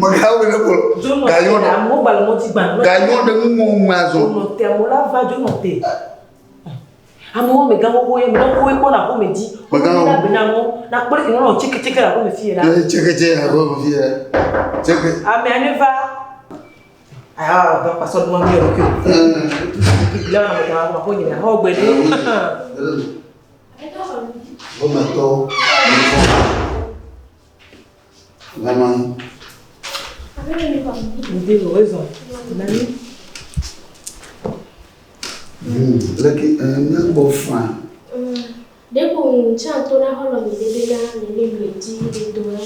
Megawo ne ko. Gayɔ ɖe. Amewo gba le mɔdzi gbã. Gayɔ ɖe ŋu ŋu azɔ. Nɔ te amewo la va dzo nɔ te. Amewo amegã xoxo ye amegã xoxo ye kpɔna aƒeme dzi. Amegã xoxo. Bena amewo na kpɔ ɖe nɔ tseke tseke le aƒeme fi la. Tseke tseke le aƒeme fi la. Tseke. Amea ne va. Ah, donc pasɔ nua mi yɔrɔ ke o. Biblia na amegã xoxo aƒe nyina xɔ gbe ɖe. Wometɔ. Vraiment. Ndi lo ezɔ. Nani. Leke míagbɔ fã. Ɖeko ŋtsã to na xɔlɔ mi ɖe bena nene mi le dzi le do la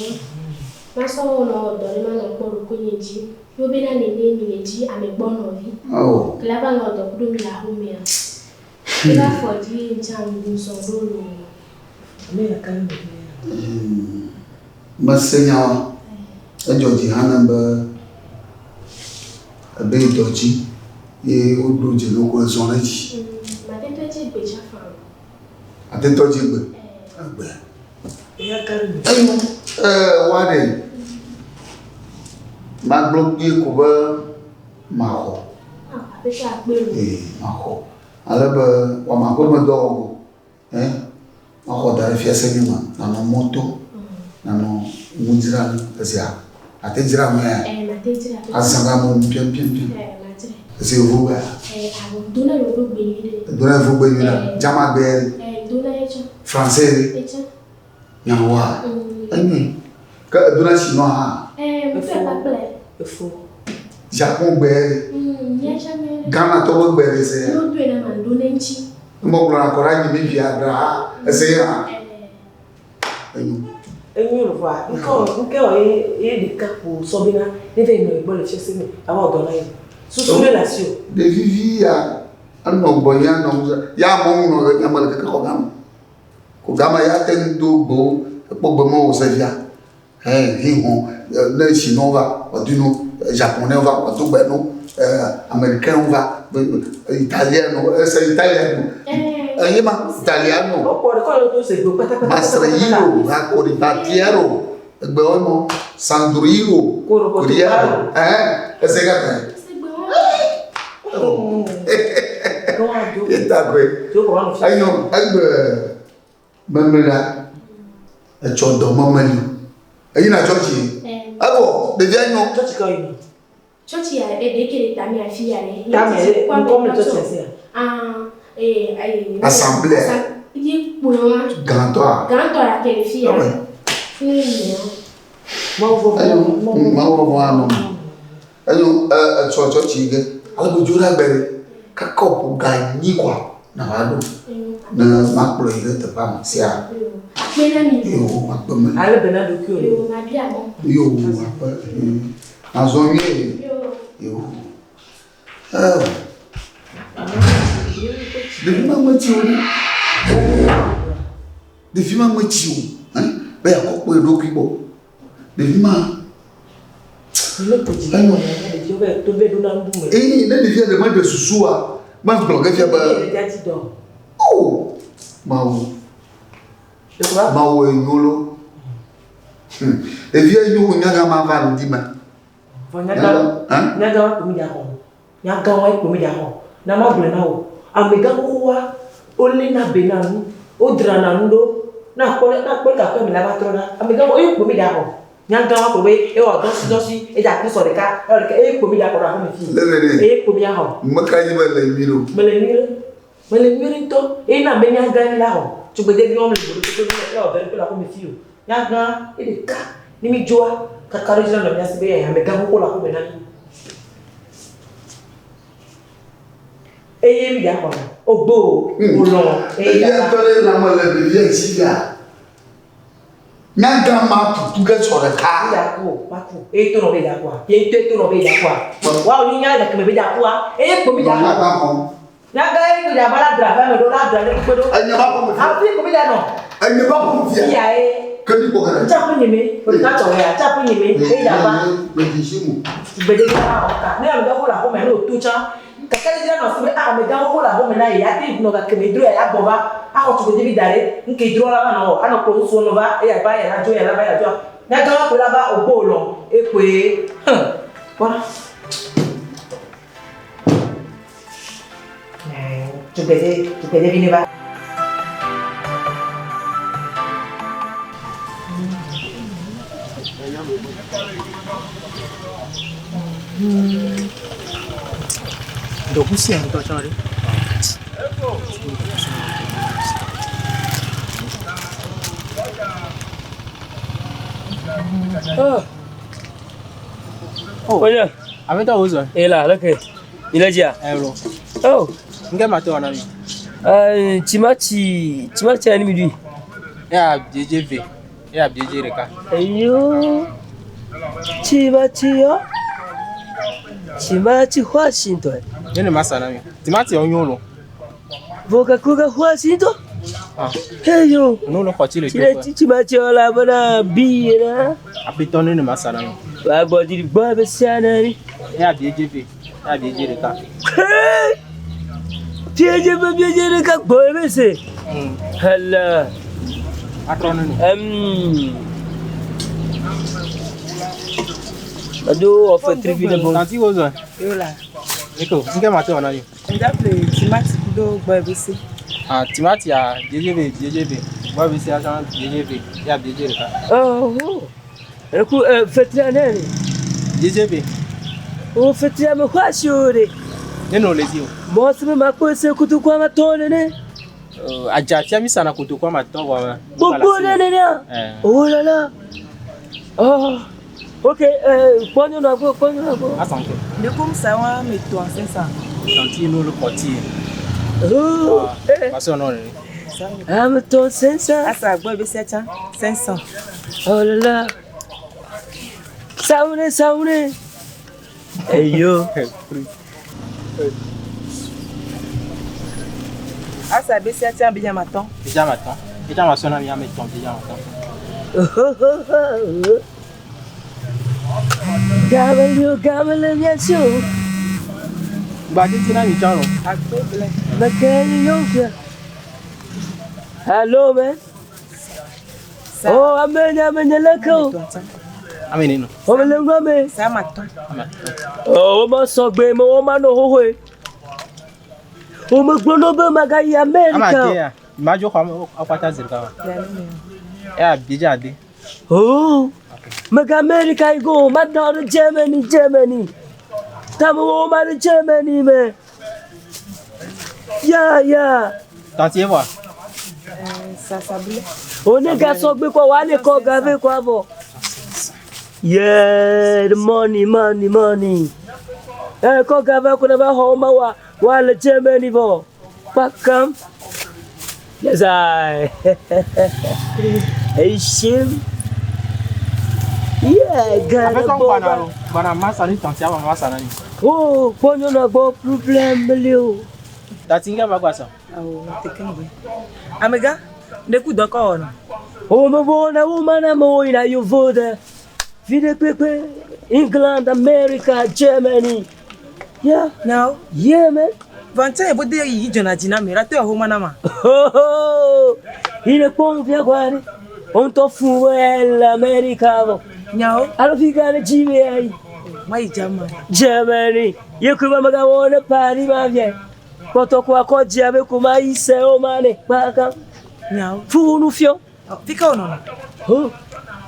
masɔ nɔ dɔ ɖe manɔ kpɔ ɖokuinye dzi yo bena nene mi le dzi ame gbɔ nɔvi Oh. ke la va nɔ dɔ kuɖo mi le axomea ke va fɔ dzi ŋtsã ŋsɔ ɖo lo. Ame ya ka mi Hmm. Mese nya wa. Edzɔ dzi hã nam be ebe yi dɔ dzi ye woɖo dze ne ko ezɔ ɖe edzi. Matetɔ dzi gbe tsã fã. Atetɔ dzi gbe. Egbe. Ya ka mi. Eyo ee wa ɖe. Magblɔ kpuie ko be maxɔ. Ah, aƒetɔ akpe lo. Ee maxɔ. Ale be wɔma ƒe medɔ wɔ go. Ɛ maxɔ da ɖe fiase nye me nanɔ mɔto nanɔ nu dzram ezia ate dzra nu ya. Eh, mate dzra. Azã be amewo nu piampiampia. Eh, madzra. Eze yevu gbea. Eh, abo dona yevu gbe nyui ɖe. Dona yevu gbe nyui ɖe. Eh. Dzama gbe ɖe. Eh, dona ye tsã. Français ɖe. Ye tsã. Nyawoa. Enyoe. Ke edona chinois hã. Eh, ŋutsu kpakple. Efo. Japon gbe ɖe. Nye tsã nye ɖe. Ghana tɔwo gbe ɖe se ya. Ne wodoe na ma ɖo ne ŋtsi. Ne mɔgblɔ na kɔ ɖe anyi mi via ɖa ese ya hã. Eh. Enyo. Enyo le vɔa ŋkɔ ŋkɛ wɔ ye ye ɖeka ko sɔ bena ne va yi nɔ egbɔ le fiase me ava wɔ dɔ na ye. Susu ɖe le asi o. Ɖevi vi ya enɔ gbɔ ya nɔ ŋu ya amewo ŋu nɔ ame le keke xɔ gã me. Ko gama ya te ŋu do gbewo ekpɔ gbe mɔ wòse fia. Hɛ hi hɔn ne chinois va wòado no japonais va wòado gbe no américain va italien ese italien eye ma italiano Wokpɔ ɖe kɔ yɔ to se gbe kpatakpata. Masreiro, Acoribatiero, egbewo mɔ, Sandriro, Corocotobaro. Eh, ese gata. Se gbe wa. Kɔ wa do. Eta koe. Do kɔ wa nɔ fiase. Enyo, egbe memlea, etsɔ dɔ memeli. Eyina tsɔtsi. Eh, Evɔ, ɖevia nyo. Tsɔtsi ka yi nɔ. Tsɔtsi ya eɖe ke le tame afi ya le. Tame ɖe ŋkɔ me tsɔtsi sia. Ah, eh, eh. Assemblée. Ye kplɔ wa. Gãtɔa. Gãtɔ la ke le fi ya. Ewɔe. Fi ne yi ya. Mawu vɔvɔ. Enyo, Mawu vɔvɔ anɔ me. Enyo, etsɔ tsɔtsi ge. Ale be dzo ɖe agbe ɖe. Kaka wòƒo ga nyi koa, na va ɖo. Ne makplɔ yi ɖe teƒea me sia. Akpe na mi. Yo, akpe me. Ale be na ɖokuiwò. Yo, mabia gbɔ. Yo, akpe. Azɔ nyuie. Yo. Yo. Ɛ. Ɖevi ma metsi o. Ɖevi ma metsi o. Be yeakɔ kpɔ eɖokui gbɔ. Ɖevi ma. Ne te dzi Enyo. ɖeviwo be to be ɖo na nuɖu me. Eye ne ɖevia ɖe meɖe susua, magblɔ ge fia be. Ɖevia dzi dɔ. O, Mawu. Ɖeko va. Mawu enyo lo. Ɖevia nyo nyaga ma va ŋdi me. Vɔ nyaga nyaga wa kpo mi dza xɔ. Nyaga wa kpo mi dza xɔ. Na ma gblɔe na wò. Amegã xoxoa woléna be na nu, wodrana nu ɖo. Na kpɔ na kpɔ gake me la va trɔ ɖa. Amegã wo kpo mi dza xɔ. Nyaga wa kpo be ewɔ dɔsi dɔsi edza kple sɔ ɖeka ewɔ ɖeka eye kpo mi dza xɔ ɖe aƒeme fi. Lele ɖe. Eye kpo mi axɔ. Meka dzi be le nyui ɖo. Mele nyui ɖe. Mele nyui ɖe ŋutɔ. Eye na be nyaga mi la xɔ. Tugbedevi wɔm le gboɖo kpekpe ɖo ewɔ vɛ ɖe le aƒeme fi o. Nyaga eɖeka ne mi dzoa kaka ɖe dzi na nɔ mía si be amegã xoxo le aƒeme na mi. Eye mi dza xɔ na. Ogbo o, olɔ. Eye Ɖevia dza ŋutɔ ɖe lãme le ɖevia dzi fia. Nyaga ma tutu ge sɔ ɖeka. Mi dza ku o, ma ku. Eye to nɔ be dza kua. Ye ŋutɔ to nɔ be dza kua. Woawo nyi nya gake me be dza kua. Eye kpo mi dza xɔ. Nyaga xɔ. Nyaga ye kpo dza va la dra aƒea me ɖo la dra ɖe kpekpe ɖo. Enye ba ƒome fia. Hafi kpo mi dza nɔ. Enye ba ƒome fia. Fia ye. Ke mi kpɔ ge ɖe. Tsa ƒe nye me. Ɖeka tɔ ya. Tsa ƒe nye me. Eye dza va. Medzi si mu. Tugbedevi la xɔ ka. Ne amegã xoxo le aƒeme ne wòto tsã. Kaka ɖe dzi na nɔ asi be ah amegã xoxo le aƒeme na ye ya te nɔ gake me dro ya ya gbɔ va axɔ tugbedevi da ɖe. Ŋke dro la va nɔ anɔ kplɔ ŋutsuwo nɔ va eya va ya la dzo ya la va ya dzoa. Nyagã wa koe la va ogbo lɔ ekoe hum kpɔɖa. Tugbedze tugbedzevi ne va. Dɔkusia ŋutɔ tsã ɖe. Oh. Oye. Aƒetɔ wo zɔ. Ela, leke. Ile dzia? Ɛlɔ. Oh. Nke ma te wɔna mi. Timatsi, timatsi ani mi ɖui. Eya biedze ve. Eya biedze ɖeka. Eyo. Timatsi yɔ. Timatsi xɔ asi ŋutɔ. Ne ne ma sa na mi. Timati yɔ nyo lo. Vɔ gake wo xɔ asi ŋutɔ. Ah. Eyo. Nu le xɔ tsi le Tsi timatsi yɔ la bena bi yena. Aƒetɔ ne ne ma sa na mi. Wa gbɔ dzi gbɔ ebe sia ne ni. Eya biedze ve. Eya biedze ɖeka. Biedze ve biedze ɖeka gbɔ ebe se. Hello. Atrɔ ne ne. Ado ɔfɛ trivi ɖe bɔ. Tanti wo zɔ. Yola. Eko, nke ma te wɔna mi. Nda ƒle timati kudo gbɔ ebese. Ah, timati a biedze ve biedze ve. Gbɔ ebese tsã biedze ve. Eya biedze ɖeka. Oh. Eku fetria ne ni. Biedze ve. O fetria me xɔ asi o ɖe. Ne no le dzi o. Mɔ si me makpɔ se kotoku ame atɔ̃ nene. Adza fia mi sana kotoku ame atɔ̃ vɔ me. Gbogbo ɖe nenea. Oh là là. Oh. Ok, kpɔ nyɔnua gbɔ, kpɔ nyɔnua gbɔ. Asante. Ne kum sa wa me tɔn 500. Tanti no le xɔ tsi. Oh. Pasɔ nɔ ne. Ame tɔn 500. Asa gbɔ ebese tsã 500. Oh là là. Saoune, saoune. Eyo. Asa ebese tsã bi jama tɔn. Bi jama tɔn. Bi jama sɔna mi ame tɔn bi jama tɔn. Gamele, gamele, bien sûr. Gba titi na mi tsã lɔ. Akpe ble. Mekeli yo fia. Hello, man. Oh, amenye, amenye leke o. Ame neno. O me le ŋgɔ me. Sa ma tɔn. Oh, o ma sɔgbe me, o ma nɔ xoxoe. O me gblɔ no be magayi Ama Amerika. de ya. Ma dzo xɔ ame akpata zi ɖeka wa. Eya biedze ade. Oh, mega Amerika yi go, ma da ɖe Germany, Germany. Tame wo ma ɖe Germany me. Ya, ya. Tanti evɔ. Sasa ble. O ne ga sɔgbe kɔ wa ne kɔ gave kɔ avɔ. Yeah, the money, money, money. Eh, kɔ gave ko ne va xɔ ma wa wa le Germany vɔ. Kpakam. Yes, I. Hey, Shim. Yeah, got a Aƒetɔ ŋgbana boba. lɔ. Gbana ma sa ni tanti ama ma sa na mi. Oh, kpɔ nyɔnua gbɔ problem meli o. Tanti nke ma gba sa. Awo teke ŋgbe. Amegã, ne ku dɔ kɔ wɔ nɔ. O me wɔna wo mana me wo yina yovo ɖe. Vi ɖe kpekpe. England, America, Germany. Yeah. Nyawo. Yeah, man. Vɔntse ebo de yi dzɔna dzi na mi la te wɔ xɔma na ma. Oh, ine kpɔm fia kɔ aɖe. Wo ŋutɔ fun be le America vɔ. Nyawo. Alo fi ka ne dzi be ayi. Ma yi Germany. Germany. Ye koe be megawɔ ne Paris ma fia. Kpɔtɔ ko akɔ dzia be ko ma yi se wo ma ne kpaka. Nyawo. Fu nu fiɔ. Fi ka wo nɔna? Ho.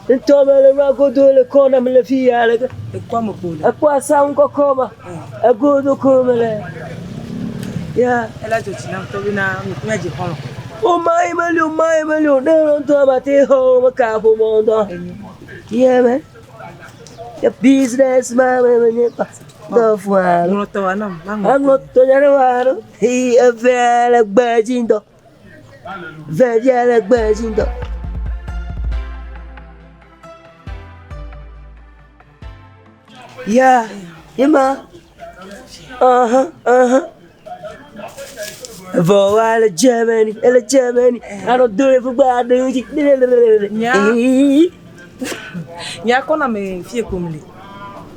Ŋutɔ me le nua godo le kɔ nam le fi ya le ke. Ekɔ ame kpo le. Ekpɔ asaŋu kɔkɔ ma. Egodo ko me le. Ya. Ela dzɔ dzi na ŋutɔ bena mi dzi xɔlɔ. O ma yi meli o ma yi meli o ne ŋutɔ ma te xɔ o me ka ƒo mɔ ŋutɔ. Yeah man. The business man me me nye pa. Dɔ fua. Ŋlɔtɔ wa nam. Ma ŋlɔ. Aŋlɔ tɔ nya ne wa ɖo. Hi eve le gbe dzi ŋutɔ. Vevie le gbe dzi ŋutɔ. Yeah, yema. Vɔ wa le Germany, ele Germany. Anɔ do le fugba aɖewo dzi. Nya. Nya kɔ na me fie kom le.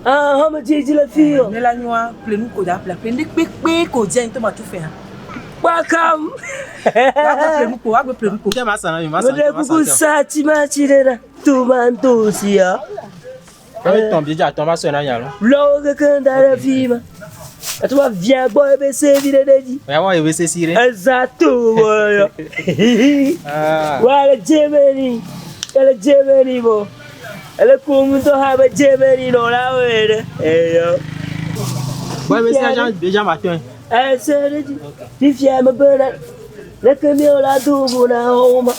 Ah, hã me dzi dzi le fi yɔ. Ne la nyɔa ƒle nu ko da ƒle ƒle ne kpekpe ko dze ŋutɔ ma tu fɛ hã. Kpakam. Wagbe ƒle nu kpo, wagbe ƒle nu kpo. Nke ma sa na mi, ma sa Meɖe nke, ma sa kuku nke. sa timati ɖe na tomatosi ya. Ame tɔn biedze atɔn va sɔe na mi alo. Lɔwo kekeŋ da ɖe fi ma. Ate va via gbɔ ebe sevi ɖe ɖe dzi. Oya wɔ ebe sesi ɖe. Eza to wɔ yɔ. Ah. Wa le Germany. Ele Germany bo. Ele ku ŋutɔ hã be Germany nɔlawo ene. Eyo. Bɔ ebe si agent biedze ma tɔn. Ese ɖe dzi. Fifia mebe na leke míawo la do go na wo ma.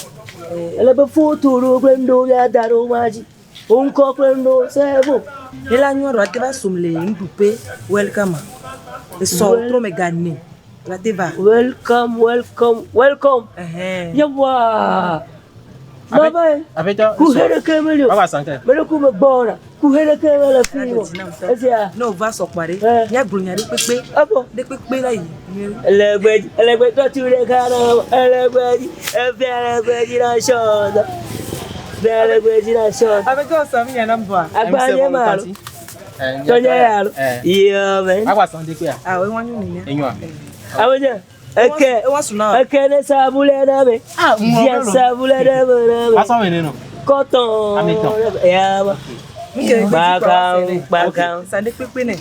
Ele be foto ɖewo kple nu ɖewo míada ɖe wo ma dzi. Wo ŋkɔ kple nu ɖewo se vo. Ye la nyɔ ɖo ate va som le nuɖuƒe welcome. Esɔ trɔ me ga ne. La te va. Welcome, welcome, welcome. Ɛhɛn. Yewa. Baba, Aƒetɔ. kuhe ɖeke meli o. Wa sa nke. Mele ku me gbɔ na. Kuhe ɖeke mele fi o. Esia. Ne wòva sɔkpa ɖe, Eh. míagblɔ nya ɖe kpekpe. Ebo. Ɖe kpekpe la yi. Elegbe, elegbe tɔtu ɖeka na elegbe dzi. Efe elegbe dzi na sɔɔdɔ. Efe elegbe dzi na sɔɔdɔ. Aƒetɔ sɔ mi nya nam vɔa. Agba nye ma alo. Tɔnye ya alo. Yɔ me. Agba san de kpea. Ah, ewa nyu nene. Enyoa. Awo nye. Eke. Ewa su na. Eke ne sabule na me. Ah, Via sabule ɖe me na me. Asɔ me ne no. Kɔtɔn. Ametɔn. Ya ma. Mi ke Gbakam, gbakam. San ɖe kpekpe ne.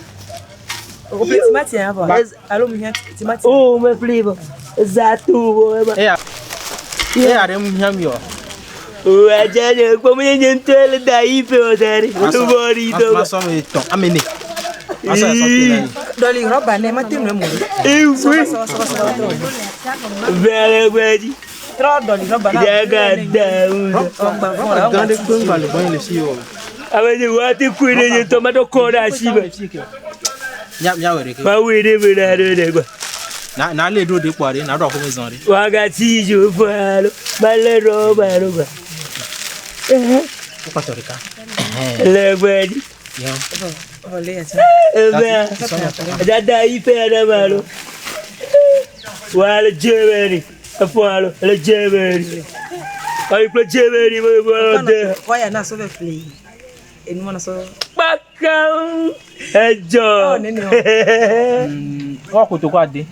O ƒle timati ya vɔa. Alo mi hiã timati. O me ƒli vɔ. Zatu vɔ ema. Eya. Eya ɖe mu hiã mi o. O adze nye kpɔ menye nye ŋutɔe le da yi ƒe o da ɖi. Nubɔ ɖi tɔ. Ma sɔ me tɔn ame ne. Ma sɔ sɔ te na yi. Dɔli rɔba ne ma te nu emo. Ewe. Sɔ sɔ sɔ sɔ. Vɛlɛ gbɛdzi. Trɔ dɔli rɔba na. Jaga da wu. Ɔgba vɔ la. Gã ɖe kpe ŋgba le gbɔnye le fi o. Ame dzi wa te koe ɖe nye ŋutɔ ma tɔ kɔ ɖe asi me. Mía mía wɔ ɖeke. Ma woe ɖe me na ɖe ɖe gba. Na na le ɖo ɖe kpɔ ɖe na ɖo axome zɔn ɖe. Wa ga ti dzo fɔ alo. Ma lé rɔba ɖo gba. Wo kpatɔ ɖeka. Le gbɛdzi. Yɔ. Ɔ le ya ti. Eve. Dada yi ƒe aɖe ma alo. Wa le Germany. Efɔ alo le Germany. Ayi kple Germany me me de. Waya na sɔ fɛ ƒle. Enu ma na sɔ. Kpakam. Edzɔ. Ɔ nene o. Wɔ kotoku ade.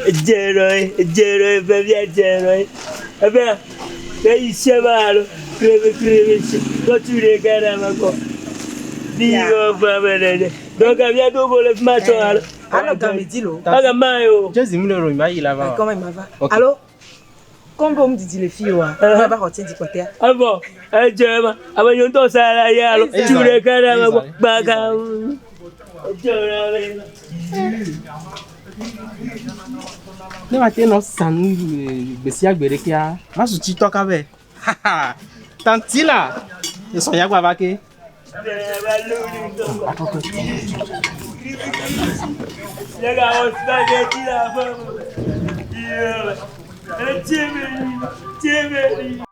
Dzerɔe, dzerɔe, vevia dzerɔe. Ebe, ke yi se ma alo, krebe krebe se, tɔtu ɖeka ɖe ame gbɔ. Bi wɔ fa me ɖeɖe. Donc via do go le fi ma tsɔ alo. Alo game di lo. Aga ma ye o. Jezi mu le ro mi ma yi la va. Comment il ma va? Ok. Allô? Comme on me dit les filles, ouais. On va retirer du côté. Evɔ, edze ma, ame nye ŋutɔ sa la ye alo, tu ɖeka ɖe ame gbɔ. Kpakam. Edzɔ ɖe ame. Ne ma te nɔ sa nu gbe sia gbe ɖekea, ma su tsitɔ kabɛ. Tanti la, esɔ ya gba va ke. Nyaga wɔ spaghetti la fɔ. Yɔ. Edzemeni, dzemeni.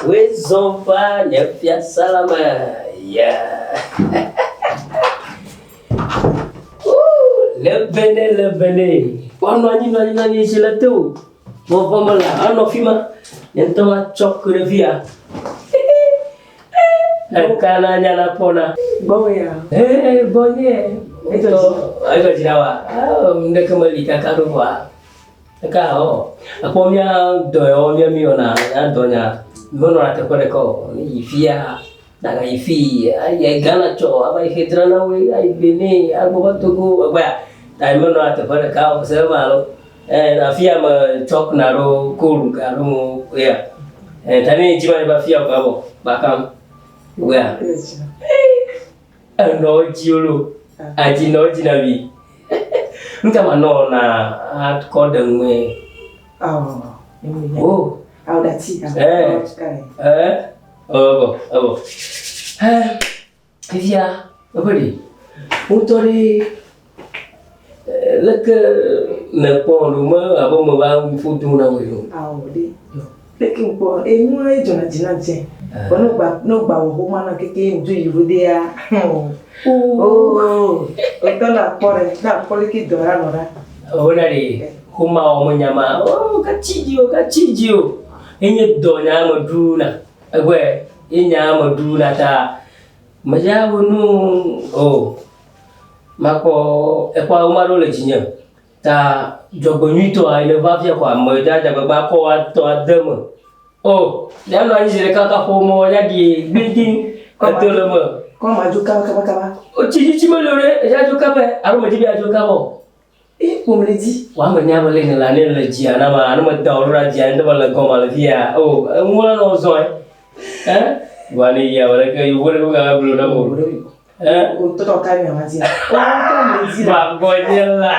Wezɔfa nye fia salama ya. Lebene lebene. Woanɔ anyi nɔ anyi nɔ anyi tsi le te o. Vɔvɔ mele anɔ fi ma. Nye ŋutɔ matsɔ ku ɖe fi ya. Eka na nya na kpɔna. Gbɔwɔ ya. Ee gbɔnye. Ŋutɔ edzɔ dzi na wa. Ŋɖeke meli kaka ɖo vɔa. Eka ɔ ekpɔ mía dɔ yawo mía mi wɔna mía dɔ nya menɔna teƒe ɖeka o. Ne yi fia daga yi fi ayi Ghana tsɔ ava yi xe dzrana woe ayi Benin agbɔ va Togo egbea ta yi menɔna teƒe ɖeka o se ema alo. Ɛ afi ya me tsɔ kuna ɖo kolu ga ɖo mo ya. Ɛ ta ne dzi ma ne va fia kɔ bɔ gbakam. Wea. Enɔ dzi lo. Adzi nɔ dzi na vi. Nuka ma nɔ na akɔ ɖe ŋue. Oh. O. Awo dati. Eh. Eh. Ebo, ebo. Eh. Fifia, ebe ɖe. Ŋutɔ ɖe leke nèkpɔ ɖo me abe me va ƒo dom na wòe o. Awo de. Leke ŋkpɔ enu ye dzɔna dzi na dze. Bɔn no gba no gba wɔ xoma na keke ŋdu yivo de ya. Oh. Otɔ na kpɔ ɖe na kpɔ leke dɔ la nɔ ɖa. Wona ɖe. Xoma wɔ me nya ma, o gatsi dzi o, gatsi dzi o. Enye dɔ nya me ɖuna. Egbɔe ye nya me ɖuna ta medza wɔ nu o. Makpɔ ekpɔ awu ma ɖewo le dzinye. Ta dzɔgbenyuitɔa yi ne va fia kɔa medza dze agbagba kɔ atɔ ade me. O, ya nɔ anyi zi ɖeka ka ƒomɔ ya ɖi gbingbiŋ eto le me. Kɔ ma dzo kaba kaba kaba. O tsi dzi tsi meli o ɖe, edza dzo kaba alo medzi be yeadzo kaba o. E kpom le dzi. Wa me nya be le ne la ne le dzia na ma ne me da wo ɖo ɖa dzia ne me le gɔma le fia. O, eŋu la nɔ zɔe. Eh? Wa ne yia wala ke yovo ɖe ko ga blo na mo. Eh? O tɔtɔ ka mi ma dzi. O kpom le dzi la. Ba gbɔ nye la.